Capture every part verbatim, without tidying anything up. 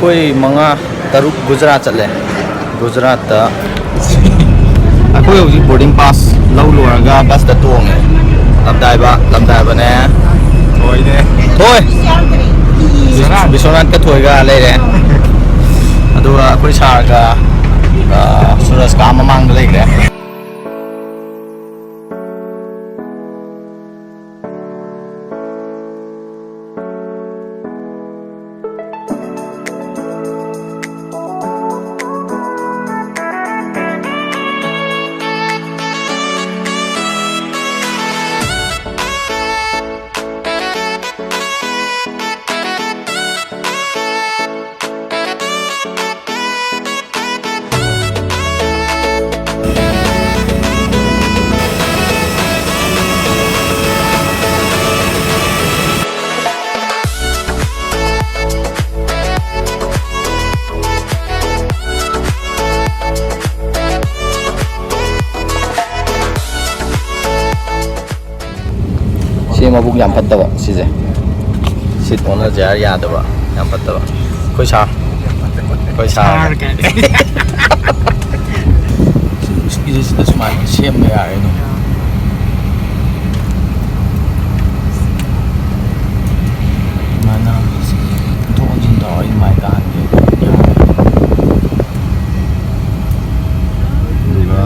ꯑꯩꯈꯣꯏ ꯃꯉꯥ ꯇꯔꯨꯛ ꯒꯨꯖꯔꯥꯠ ꯆꯠꯂꯦ꯫ ꯒꯨꯖꯔꯥꯠꯇ ꯑꯩꯈꯣꯏ ꯍꯧꯖꯤꯛ ꯕꯣꯔꯗꯤꯡ ꯄꯥꯁ ꯂꯧ ꯂꯣꯏꯔꯒ ꯕꯁꯇ ꯇꯣꯡꯉꯦ꯫ ꯂꯝꯗꯥꯏꯕ, ꯂꯝꯗꯥꯏꯕꯅꯦ꯫ ꯊꯣꯏꯅꯦ꯫ ꯊꯣꯏ꯫ ꯕꯤꯁ꯭ꯋꯥꯅꯥꯊꯀ ꯊꯣꯏꯒ ꯂꯩꯔꯦ꯫ ꯑꯗꯨꯒ ꯑꯩꯈꯣꯏ ꯁꯥꯔꯒ, ꯑ, ꯁꯨꯔꯖꯀ ꯑꯥ ꯃꯃꯥꯡꯗ ꯂꯩꯈ꯭ꯔꯦ꯫ ꯁꯤ ꯃꯕꯨꯛ ꯌꯥꯝ ꯐꯠꯇꯕ ꯁꯤꯁꯦ꯫ ꯁꯤꯠ ꯑꯣꯅꯔꯁꯦ ꯌꯥꯗꯕ, ꯌꯥꯝ ꯐꯠꯇꯕ꯫ ꯑꯩꯈꯣꯏ ꯁꯥꯔ, ꯑꯩꯈꯣꯏ ꯁꯥꯔ꯫ ꯁꯥꯔ ꯀꯥꯏꯅ꯫ ꯁꯤꯒꯤꯁꯤꯗ ꯁꯨꯃꯥꯏꯅ ꯁꯦꯝꯕ ꯌꯥꯔꯦ ꯑꯗꯨꯝ꯫ ꯁꯨꯃꯥꯏꯅ ꯑꯣꯟꯊꯣꯛ ꯑꯣꯟꯁꯤꯟ ꯇꯧꯔ ꯑꯩ ꯃꯥꯏ ꯇꯥꯍꯟꯒꯦ꯫ ꯌꯥꯔꯦ꯫ ꯑꯗꯨꯒ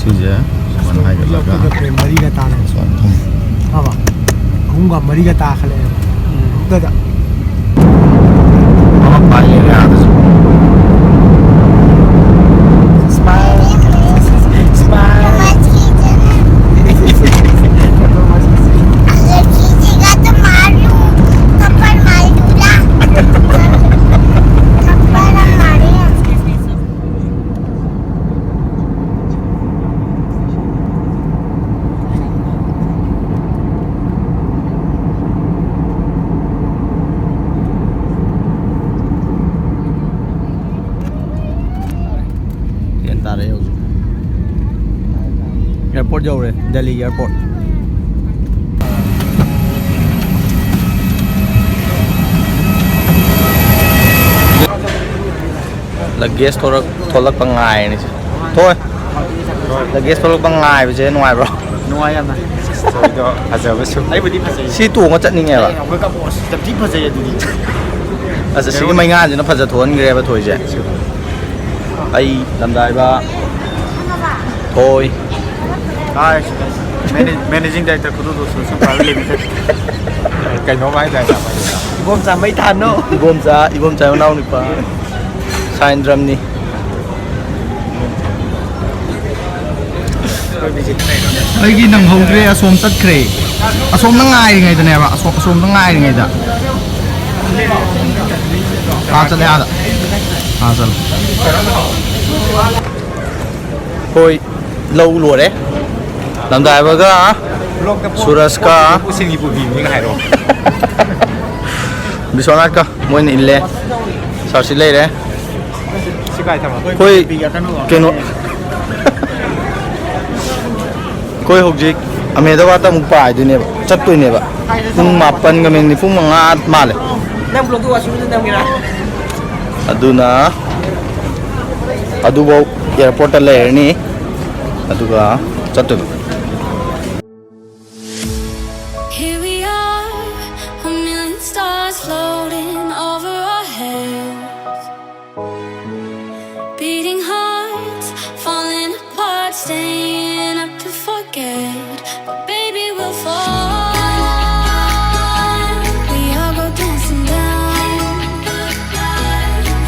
ꯁꯤꯁꯦ ꯁꯨꯃꯥꯏꯅ ꯍꯥꯏꯒꯠꯂꯒ ꯃꯔꯤꯒ ꯇꯥꯔꯦ꯫ ꯁꯨꯃꯥꯏꯅ ꯊꯝꯃꯨ꯫ ꯐꯕ꯫ ꯑꯍꯨꯝꯒ ꯃꯔꯤꯒ ꯇꯥꯈꯠꯂꯛꯑꯦꯕ꯫ ꯑꯝꯇꯗ꯫ ꯑꯃ ꯄꯥꯏ ꯂꯩꯔꯦ ꯑꯥꯗꯁꯨ꯫ Smile. Smile. ꯇ꯭ꯔꯦꯟ ꯇꯥꯔꯛꯑꯦ ꯍꯧꯖꯤꯛ꯫ ꯑꯦꯌꯥꯔꯄꯣꯔꯠ ꯌꯧꯔꯦ, ꯗꯦꯜꯂꯤ ꯑꯦꯌꯥꯔꯄꯣꯔꯠ꯫ ꯂꯒꯦꯖ ꯊꯣꯔꯛ ꯊꯣꯛꯂꯛꯄ ꯉꯥꯏꯔꯤꯅꯦ꯫ ꯊꯣꯏ, ꯂꯒꯦꯖ ꯊꯣꯛꯂꯛꯄ ꯉꯥꯏꯕꯁꯦ ꯅꯨꯡꯉꯥꯏꯕ꯭ꯔꯣ? ꯅꯨꯡꯉꯥꯏ ꯌꯥꯝꯅ꯫ ꯊꯣꯏꯗꯣ ꯐꯖꯕꯁꯨ꯫ ꯑꯩꯕꯨꯗꯤ ꯐꯖꯩ꯫ ꯁꯤ ꯇꯣꯡꯉ ꯆꯠꯅꯤꯡꯉꯦꯕ꯫ ꯑꯦ, ꯑꯃꯨꯛꯀ ꯄꯣꯁ ꯌꯥꯝ ꯊꯤ ꯐꯖꯩ ꯑꯗꯨꯗꯤ꯫ ꯑꯁ, ꯁꯤꯒꯤ ꯃꯩꯉꯥꯟꯁꯤꯅ ꯐꯖ ꯊꯣꯛꯍꯟꯈ꯭ꯔꯦꯕ ꯊꯣꯏꯁꯦ꯫ ꯑꯩ ꯂꯝꯗꯥꯏꯕ ꯊꯣꯏ꯫ Hi, managing director ꯈꯨꯗꯣꯜ ꯁꯣꯂꯨꯁꯟ ꯄ꯭ꯔꯥꯏꯚꯦꯠ ꯂꯤꯃꯤꯇꯦꯠ꯫ ꯀꯩꯅꯣꯝ ꯍꯥꯏꯗꯥꯏꯅꯦ ꯑꯃꯗꯨꯅ? ꯏꯕꯣꯝꯆꯥ ꯃꯩ ꯊꯥꯟꯅꯣ꯫ ꯏꯕꯣꯝꯆꯥ, ꯏꯕꯣꯝꯆꯥ ꯃꯅꯥꯎ ꯅꯨꯄꯥ ꯁꯥꯏꯟꯗ꯭ꯔꯝꯅꯤ꯫ ꯑꯩꯒꯤ ꯅꯪꯍꯧꯗ꯭ꯔꯦ, ꯑꯁꯣꯝ ꯆꯠꯈ꯭ꯔꯦ꯫ ꯑꯁꯣꯝꯗ ꯉꯥꯏꯔꯤꯉꯩꯗꯅꯦꯕ, ꯑꯁꯣꯝ, ꯑꯁꯣꯝꯗ ꯉꯥꯏꯔꯤꯉꯩꯗ꯫ ꯑꯥ ꯆꯠꯂꯦ, ꯑꯥꯗ꯫ ꯑꯥ ꯆꯠꯂꯦ꯫ ꯍꯣꯏ, ꯂꯧ ꯂꯣꯏꯔꯦ꯫ ꯂꯝꯗꯥꯏꯕꯒ ꯁꯨꯔꯖꯀ ꯎꯁꯤꯡꯒꯤ ꯄꯨꯕꯤꯅꯤꯒ ꯍꯥꯏꯔꯣ꯫ ꯕꯤꯁ꯭ꯋꯥꯅꯥꯊꯀ ꯃꯣꯏꯅ ꯏꯜꯂꯦ꯫ ꯁꯥꯔꯁꯤ ꯂꯩꯔꯦ꯫ ꯁꯤ ꯀꯥꯏ ꯊꯝꯃꯣ? ꯑꯩꯈꯣꯏ ꯀꯩꯅꯣ, ꯑꯩꯈꯣꯏ ꯍꯧꯖꯤꯛ ꯑꯃꯦꯗꯕꯥꯗꯇ ꯑꯃꯨꯛ ꯄꯥꯏꯗꯣꯏꯅꯦꯕ, ꯆꯠꯇꯣꯏꯅꯦꯕ꯫ ꯄꯨꯡ ꯃꯥꯄꯟꯒ ꯃꯤꯅꯤꯠ ꯅꯤꯐꯨ ꯃꯉꯥ ꯃꯥꯜꯂꯦ꯫ ꯅꯪ ꯕ꯭ꯂꯣꯛꯇꯣ ꯋꯥꯁꯔꯨꯝꯗ ꯅꯝꯒꯦꯔꯥ? ꯑꯗꯨꯅ ꯑꯗꯨꯐꯧ ꯑꯦꯌꯥꯔꯄꯣꯔꯠꯇ ꯂꯩꯔꯅꯤ, ꯑꯗꯨꯒ ꯆꯠꯇꯣꯏꯕ꯫ Here we are, a million stars floating over our heads. Beating hearts, falling apart, staying up to forget. But baby, we'll fly. We all go dancing down.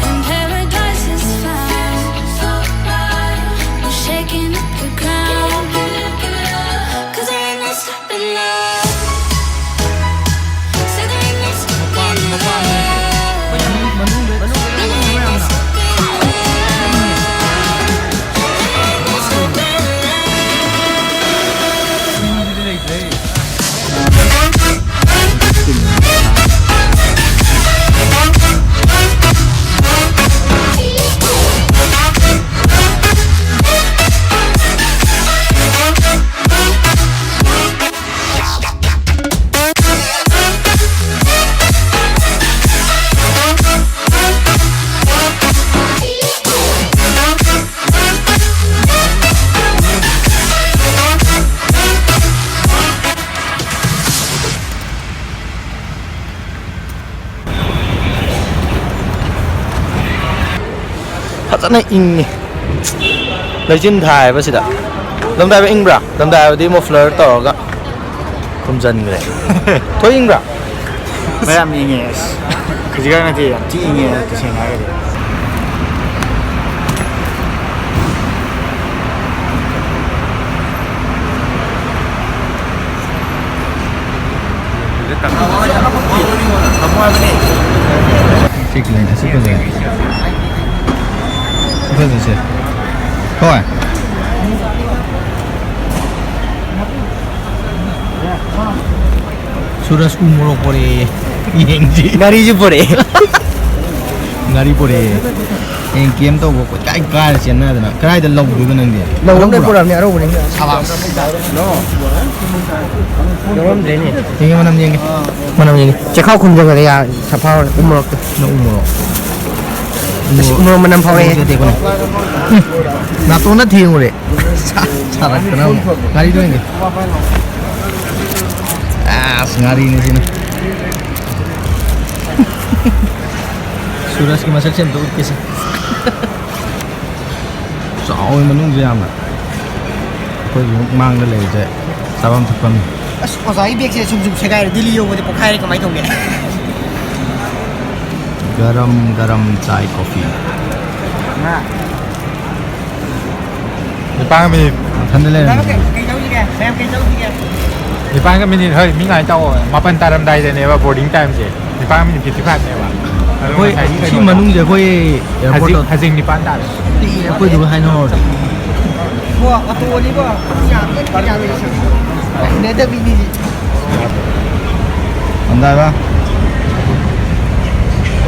When paradise is found, we're shaking up the ground. ꯐꯖꯅ ꯏꯪꯉꯤ꯫ ꯂꯩꯆꯤꯟ ꯊꯥꯏꯌꯦꯕ ꯁꯤꯗ꯫ ꯂꯝꯗꯥꯏꯕ ꯏꯪꯕ꯭ꯔꯥ? ꯂꯝꯗꯥꯏꯕꯗꯤ muffler ꯇꯧꯔꯒ ꯈꯨꯝꯖꯤꯟꯈ꯭ꯔꯦ꯫ ꯊꯣꯏ ꯏꯪꯕ꯭ꯔꯥ? ꯃꯌꯥꯝ ꯏꯪꯉꯦ ꯑꯁ꯫ ꯈꯖꯤꯛꯈꯛ ꯅꯠꯇꯦ, ꯌꯥꯝ ꯊꯤ ꯏꯪꯉꯦ ꯇꯁꯦꯡꯅ ꯍꯥꯏꯔꯒꯗꯤ꯫ ꯁꯤ ꯀꯩꯅꯣ? ꯑꯁꯤ ꯐꯖꯩ꯫ ꯁꯤ ꯐꯖꯩꯁꯦ꯫ ꯍꯣꯏ꯫ ꯁꯨꯔꯖ ꯎ ꯃꯣꯔꯣꯛ ꯄꯣꯔꯛꯑꯦ꯫ ꯌꯦꯡꯁꯤ꯫ ꯉꯥꯔꯤꯁꯨ ꯄꯣꯔꯛꯑꯦ꯫ ꯉꯥꯔꯤ ꯄꯣꯔꯛꯑꯦ꯫ ꯍꯌꯦꯡ ꯀꯦꯝ ꯇꯧꯕ ꯀꯣꯏꯀꯥꯏ ꯀꯥꯏꯔ ꯆꯦꯟꯅꯗꯅ꯫ ꯀꯗꯥꯏꯗ ꯂꯧꯗꯣꯏꯕ ꯅꯪꯗꯤ? ꯂꯧꯕꯝꯗꯩ ꯂꯧꯕ꯭ꯔꯣ? ꯄꯨꯔꯛꯑꯕꯅꯤ, ꯑꯔꯧꯕꯅꯤ꯫ ꯁꯥꯕꯥꯁ꯫ ꯌꯥꯎꯔꯝꯗ꯭ꯔꯦꯅꯦ꯫ ꯌꯦꯡꯒꯦ, ꯃꯅꯝ ꯌꯦꯡꯒꯦ꯫ ꯃꯅꯝ ꯌꯦꯡꯒꯦ꯫ ꯆꯦꯈꯥꯎ ꯈꯨꯝꯖꯤꯟꯈ꯭ꯔꯦ, ꯌꯥ, ꯁꯐꯥ ꯍꯣꯏ, ꯎ ꯃꯣꯔꯣꯛꯇꯣ꯫ ꯅꯪ ꯎ ꯃꯣꯔꯣꯛ꯫ ꯎ ꯑꯁ, ꯃꯣꯔꯣꯛ꯫ ꯎ ꯃꯣꯔꯣꯛ ꯃꯅꯝ ꯐꯥꯎꯔꯛꯑꯦ꯫ ꯎ ꯃꯣꯔꯣꯛ ꯑꯇꯦꯛꯄꯅꯦ꯫ ꯎꯝ꯫ ꯅꯥꯇꯣꯟꯗ ꯊꯦꯡꯉꯨꯔꯦ꯫ ꯁꯥ-, ꯁꯥꯔꯛꯇꯅ ꯑꯃꯨꯛ꯫ ꯉꯥꯔꯤꯗꯣ ꯌꯦꯡꯒꯦ꯫ ꯑꯁ, ꯉꯥꯔꯤꯅꯦ ꯁꯤꯅ꯫ ꯁꯨꯔꯖꯀꯤ ꯃꯁꯛꯁꯦ ꯑꯝꯇ ꯎꯠꯀꯦꯁꯦ꯫ ꯆꯥꯎꯋꯦ ꯃꯅꯨꯡꯁꯦ ꯌꯥꯝꯅ꯫ ꯑꯩꯈꯣꯏꯒꯤ ꯍꯦꯛ ꯃꯥꯡꯗ ꯂꯩꯕꯁꯦ ꯆꯥꯐꯝ ꯊꯛꯐꯝ꯫ ꯑꯁ, ꯑꯣꯖꯥꯒꯤ ꯕꯦꯒꯁꯦ ꯁꯨꯝ ꯁꯨꯝ ꯁꯦꯒꯥꯏꯔꯦ꯫ ꯗꯤꯜꯂꯤ ꯌꯧꯕꯗꯤ ꯄꯣꯛꯈꯥꯏꯔꯦ, ꯀꯃꯥꯏꯅ ꯇꯧꯅꯤ? ꯒꯔꯝ ꯒꯔꯝ ꯆꯥꯏ ꯀꯣꯐꯤ꯫ ꯅꯤꯄꯥꯟꯒ ꯃꯤꯅꯤꯠ꯫ ꯃꯊꯟꯗ ꯂꯩꯔꯝꯃꯦ꯫ ꯀꯩ, ꯀꯩ ꯇꯧꯁꯤꯒꯦ? ꯃꯌꯥꯝ ꯀꯩ ꯇꯧꯁꯤꯒꯦ? ꯅꯤꯄꯥꯟꯒ ꯃꯤꯅꯤꯠ, ꯍꯣꯏ, ꯃꯤ ꯉꯥꯏ ꯇꯧꯑꯣ꯫ ꯃꯥꯄꯟ ꯇꯥꯔꯝꯗꯥꯏꯗꯅꯦꯕ boarding timeꯁꯦ꯫ ꯅꯤꯄꯥꯟ ꯃꯤꯅꯤꯠ fifty fiveꯅꯦꯕ꯫ ꯑꯗꯣ ꯑꯩꯈꯣꯏ ꯉꯁꯥꯏꯒꯤ ꯁꯤ ꯀꯩꯅꯣꯗꯣ ꯃꯅꯨꯡꯁꯦ ꯑꯩꯈꯣꯏ airportꯇ ꯍꯧꯖꯤꯛ, ꯍꯧꯖꯤꯛ ꯅꯤꯄꯥꯟ ꯇꯥꯔꯦ꯫ ꯑꯩꯈꯣꯏꯗꯨꯒ ꯍꯥꯏꯅꯍꯧꯔꯁꯤ꯫ ꯀꯣ, ꯑꯣꯇꯣꯅꯤꯀꯣ꯫ ꯌꯥꯝꯃꯦ, ꯌꯥꯝꯃꯦ꯫ ꯍꯩꯅꯗꯕꯤꯅꯤ꯫ ꯀꯝꯗꯥꯏꯕ?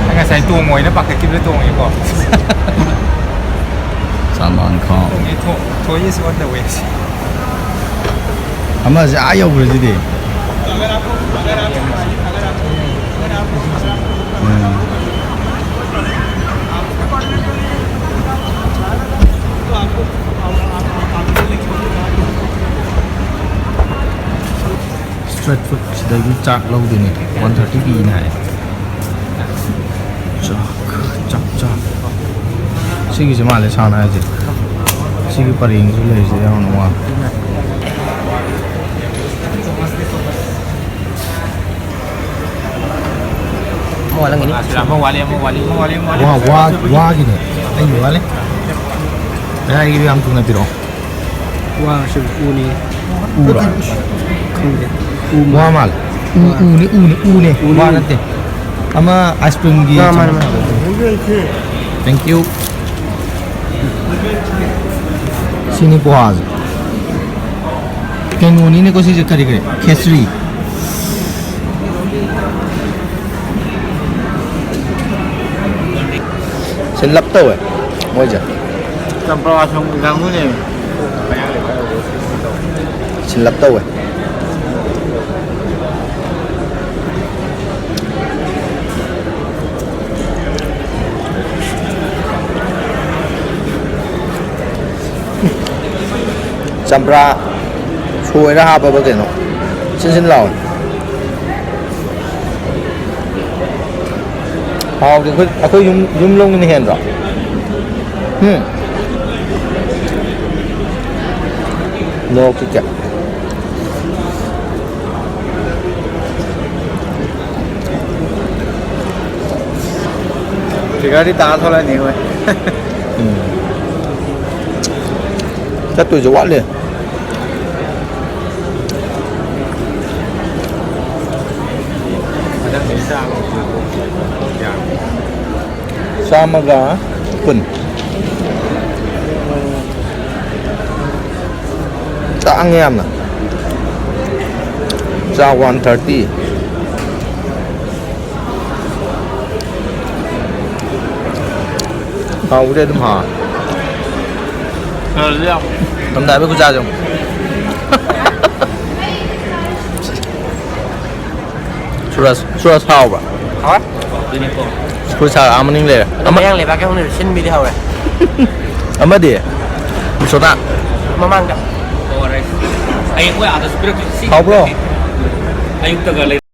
ꯑꯩ ꯉꯁꯥꯏ ꯇꯣꯡꯉꯣꯏꯅ ꯄꯥꯈꯠꯈꯤꯕꯗ ꯇꯣꯡꯉꯦꯀꯣ꯫ ꯁꯜꯃꯥꯟ ꯈꯥꯟ꯫ ꯇꯣꯡꯉꯦ, ꯊꯣ-, ꯊꯣꯏ is on the way꯫ ꯑꯃꯁꯦ ꯑꯥ ꯌꯧꯈ꯭ꯔꯦ ꯁꯤꯗꯤ꯫ ꯎꯝ꯫ Street food ꯁꯤꯗꯒꯤ ꯆꯥꯛ ꯂꯧꯗꯣꯏꯅꯦ꯫ One thirty ꯄꯤꯅ ꯍꯥꯏ꯫ ꯆꯥꯛ, ꯆꯥꯛ, ꯆꯥꯛ꯫ ꯁꯤꯒꯤꯁꯦ ꯃꯥꯜꯂꯦ ꯁꯥꯟꯅ ꯍꯥꯏꯁꯦ꯫ ꯁꯤꯒꯤ ꯄꯔꯦꯡꯁꯤ ꯂꯩꯔꯤꯁꯦ ꯌꯥꯝ ꯅꯨꯡꯉꯥꯏ꯫ ꯑꯃ ꯋꯥꯠꯂꯝꯒꯅꯤ꯫ ꯑꯃ ꯋꯥꯠꯂꯤ, ꯑꯃ ꯋꯥꯠꯂꯤ, ꯑꯃ ꯋꯥꯠꯂꯤ, ꯑꯃ ꯋꯥꯠꯂꯤ꯫ ꯋꯥ, ꯋꯥ, ꯋꯥꯒꯤꯅꯦ꯫ ꯑꯩꯒꯤ ꯋꯥꯠꯂꯤ꯫ ꯌꯥꯏ, ꯌꯥꯝ ꯊꯨꯅ ꯄꯤꯔꯛꯑꯣ꯫ ꯋꯥꯁꯨ ꯎꯅꯤ꯫ ꯎꯔꯣ? ꯈꯪꯗꯦ꯫ ꯎ ꯋꯥ ꯃꯥꯜꯂꯦ꯫ ꯎ, ꯋꯥ꯫ ꯎꯅꯤ, ꯎꯅꯤ, ꯎꯅꯦ꯫ ꯎꯅꯤ, ꯋꯥ ꯎꯅꯤ꯫ ꯅꯠꯇꯦ꯫ ꯑꯃ ꯑꯥꯏꯁ ꯀ꯭ꯔꯤꯝꯒꯤ ꯃꯥ, ꯃꯥꯅꯦ, ꯆꯝ-, ꯃꯥꯅꯦ꯫ Thank you꯫ ꯁꯤꯅꯤ ꯄꯣꯍꯥꯁꯦ꯫ ꯀꯩꯅꯣꯅꯤꯅꯦꯀꯣ ꯁꯤꯁꯦ, ꯀꯔꯤ ꯀꯔꯤ? ꯈꯦꯆ꯭ꯔꯤ꯫ ꯁꯤ ꯂꯞ ꯇꯧꯋꯦ ꯃꯣꯏꯁꯦ꯫ ꯆꯝꯄ꯭ꯔꯥ ꯁꯪꯒꯨ ꯀꯥꯡꯕꯨꯅꯦ꯫ ꯁꯤ ꯂꯞ ꯇꯧꯋꯦ꯫ ꯆꯝꯄ꯭ꯔꯥ ꯁꯣꯏꯔ ꯍꯥꯞꯄꯕ ꯀꯩꯅꯣ? ꯁꯤꯟ ꯁꯤꯟ ꯂꯥꯎꯋꯦ꯫ ꯍꯥꯎꯗꯤ ꯑꯩꯈꯣꯏ, ꯑꯩꯈꯣꯏ ꯌꯨꯝ, ꯌꯨꯝ ꯂꯣꯝꯒꯤꯅ ꯍꯦꯟꯗ꯭ꯔꯣ? ꯎꯝ꯫ ꯃꯣꯔꯣꯛꯇꯤ ꯀꯌꯥ? Figure ꯗꯤ ꯇꯥ ꯊꯣꯛꯂꯛꯑꯅꯤ ꯍꯣꯏ꯫ ꯎꯝ꯫ ꯆꯠꯇꯣꯏꯁꯦ ꯋꯥꯠꯂꯤ꯫ ꯆꯥꯝꯃꯒ ꯀꯨꯟ꯫ ꯇꯥꯡꯉꯦ ꯌꯥꯝꯅ꯫ ꯆꯥ one thirty꯫ ꯍꯥꯎꯕꯨꯗꯤ ꯑꯗꯨꯝ ꯍꯥꯎ꯫ ꯈꯔꯗꯤ ꯌꯥꯝ ꯉꯝꯗꯥꯏꯕꯩ ꯈꯨꯆꯥꯁꯦ ꯌꯦꯡꯉꯨ꯫ ꯁꯨꯔꯖ, ꯁꯨꯔꯖ ꯍꯥꯎꯕ꯭ꯔꯥ? ꯍꯥꯎꯋꯦ꯫ ꯑꯗꯨꯅꯤꯀꯣ꯫ ꯁ꯭ꯀꯨꯜ ꯁꯥꯔ ꯑꯥ ꯃꯅꯤꯡ ꯂꯩꯔꯦ꯫ ꯑꯗꯣ ꯑꯃ-, ꯃꯌꯥꯡ ꯂꯩꯕꯥꯛꯀꯤ ꯍꯧꯅꯕꯤ ꯁꯤꯟꯕꯤꯗꯤ ꯍꯧꯔꯦ꯫ ꯑꯃꯗꯤ? ꯕꯤꯁꯣꯅꯥ? ꯃꯃꯥꯡꯗ꯫ ꯑꯩ ꯑꯩꯈꯣꯏ ꯑꯥꯗꯁꯨ ꯄꯤꯔꯛꯇꯣꯏꯅꯤ꯫ ꯁꯤ ꯍꯥꯎꯕ꯭ꯔꯣ? ꯑꯌꯨꯛꯇꯒ ꯂꯩ꯫